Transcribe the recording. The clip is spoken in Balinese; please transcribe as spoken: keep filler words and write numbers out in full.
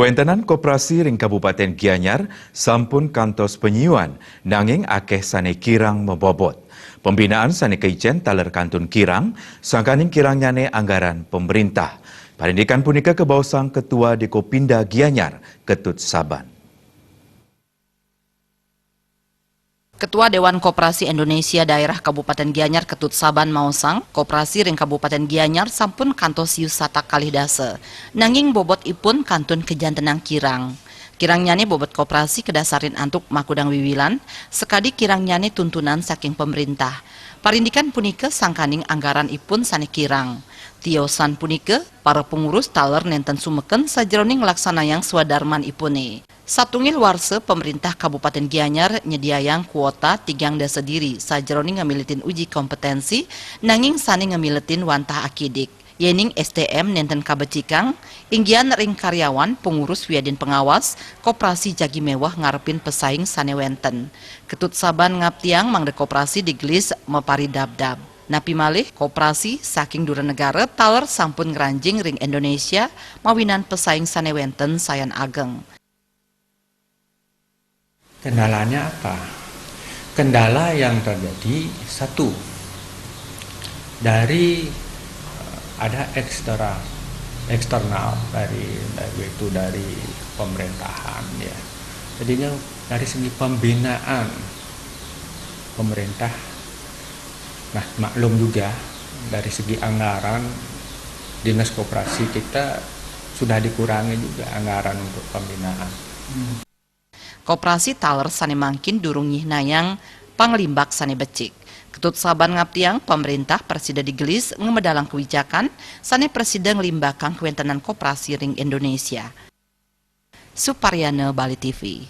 Kawéntenan koperasi ring Kabupaten Gianyar sampun kantos panyiuan, nanging akéh sané kirang mabobot. Pembinaan sané kaicén taler kantun kirang, sangkaning kirangnyané anggaran pemerintah. Parindikan punika kabaosang Ketua Dekopinda Gianyar, Ketut Saban. Ketua Dewan Koperasi Indonesia Daerah Kabupaten Gianyar, Ketut Saban, maosang, koperasi ring Kabupaten Gianyar sampun kantos siu satak kalih dasa. Nanging bobotipun kantun kajantenang kirang. Kirangnyané bobot koperasi kadasarin antuk makudang wiwilan, sakadi kirangnyané tuntunan saking pemerintah. Parindikan punika sangkaning anggaranipun sané kirang. Tiosan punika, para pengurus taler nénten sumeken sajeroning nglaksanayang swadarmanipuné. Satunggal warsa, pemerintah Kabupaten Gianyar nyediayang kuota tigang dasa diri sajeroning ngamiletin uji kompetensi, nanging sané ngamiletin wantah akidik. Yéning S D M nénten kabecikang, inggihan ring karyawan, pengurus wiadin pengawas, koperasi jagi méweh ngarepin pesaing sané wénten. Ketut Saban ngaptiang mangda koperasi digelis maparidabdab. Napi malih, koperasi saking dura negara taler sampun ngranjing ring Indonesia mawinan pesaing sané wénten sayan ageng. Kendalanya apa? Kendala yang terjadi, satu, dari, eh, ada ekstra, eksternal dari, dari itu dari pemerintahan, ya. Jadinya dari segi pembinaan pemerintah, nah, maklum juga dari segi anggaran, Dinas Koperasi kita sudah dikurangi juga anggaran untuk pembinaan. Koperasi taler sané mangkin durung nyihnayang panglimbak sané becik. Ketut Saban ngaptiang, pemerintah prasida digelis ngamedalang kawijakan sané prasida nglimbakang kawéntenan koperasi ring Indonesia. Suparyana, Bali T V.